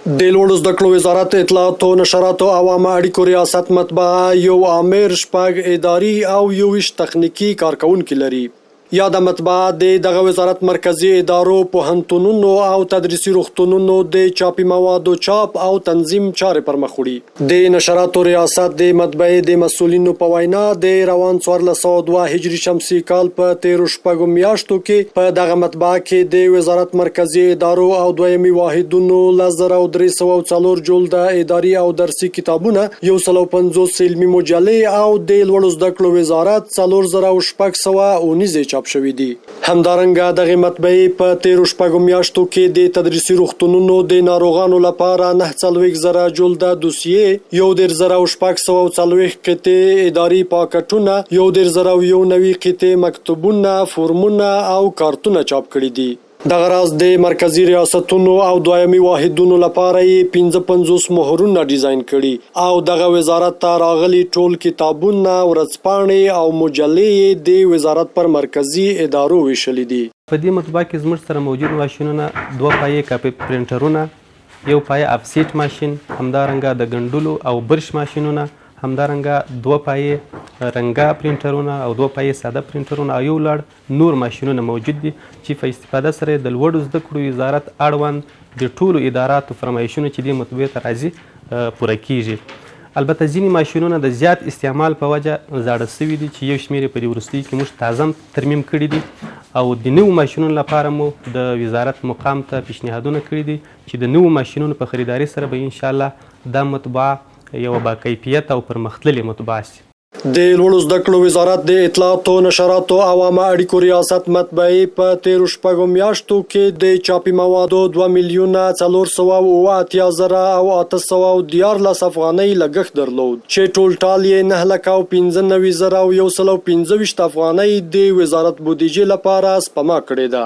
د لوړو زده کړو وزارت اطلاعاتو، نشراتو او عامه اړیکو ریاست مطبعه یو آمر، شپږ اداري او 21 تخنیکي کارکوونکي لري. یاده مطبعه د دغه وزارت مرکزي ادارو، پوهنتونونو او تدریسي روغتونونو د چاپي موادو چاپ او تنظیم چارې پر مخ وړي. د نشراتو ریاست د مطبعې د مسؤلینو په وینا، د روان 1402 هجري شمسي کال په تېرو شپږو میاشتو کې په دغه مطبعه کې د وزارت مرکزي ادارو او دویمي واحدونو 10304 جلده اداري او درسي کتابونه، 150 علمي مجلې او د لوړو زده کړو وزارت 4600 اونیزې چاپ شوې دي. همدارنګه دغې مطبعې په تېرو شپږو میاشتو کې د تدریسي روغتونونو د ناروغانو لپاره 49 زره جلده دوسیې، 31640 قطعې اداري پاکټونه، 31091 قطعې مکتوبونه، فورمونه او کارتونه چاپ کړي دي. دغه راز د مرکزي ریاستونو او دویمي واحدونو لپاره یې 55 مهرونه ډیزاین کړي او دغه وزارت ته راغلي ټول کتابونه، ورځپاڼې او مجلې یې د وزارت پر مرکزي ادارو ویشلي دي. په دې مطبعه کې زموږ سره موجود ماشینونه دوه پایې کاپي پرنټرونه، یو پایه افسیټ ماشین، همدارنګه د ګنډلو او برش ماشینونه، همدارنګه دوه پایې رنګه پرنټرونه او دوه پایې ساده پرنټرونه او یو لړ نور ماشینونه موجود دي چې په استفاده سره د لوړو زده کړو وزارت اړوند د ټولو اداراتو فرمایشونه چې دې مطبعې ته راځي پوره کیږي. البته ځینې ماشینونه د زیات استعمال په وجه زاړه سوي دي چې یو شمېر یې په دې وروستیو کې موږ تازه ترمیم کړي دي او د نوو ماشینونو لپاره مو د وزارت مقام ته پیشنهادونه کړي دي چې د نوو ماشینونو په خریداري سره به انشاءالله دا مطبعه یوه باکیفیته او پرمختللې مطبعه شي. د لوړو زده کړو وزارت د اطلاعاتو، نشراتو او عامه اړیکو ریاست مطبعې په تېرو شپږو میاشتو کې د چاپي موادو 2,487,813 افغانۍ لګښت درلود چې ټولټال یې 9,95,125 افغانۍ د وزارت بودیجې لپاره سپما کړې ده.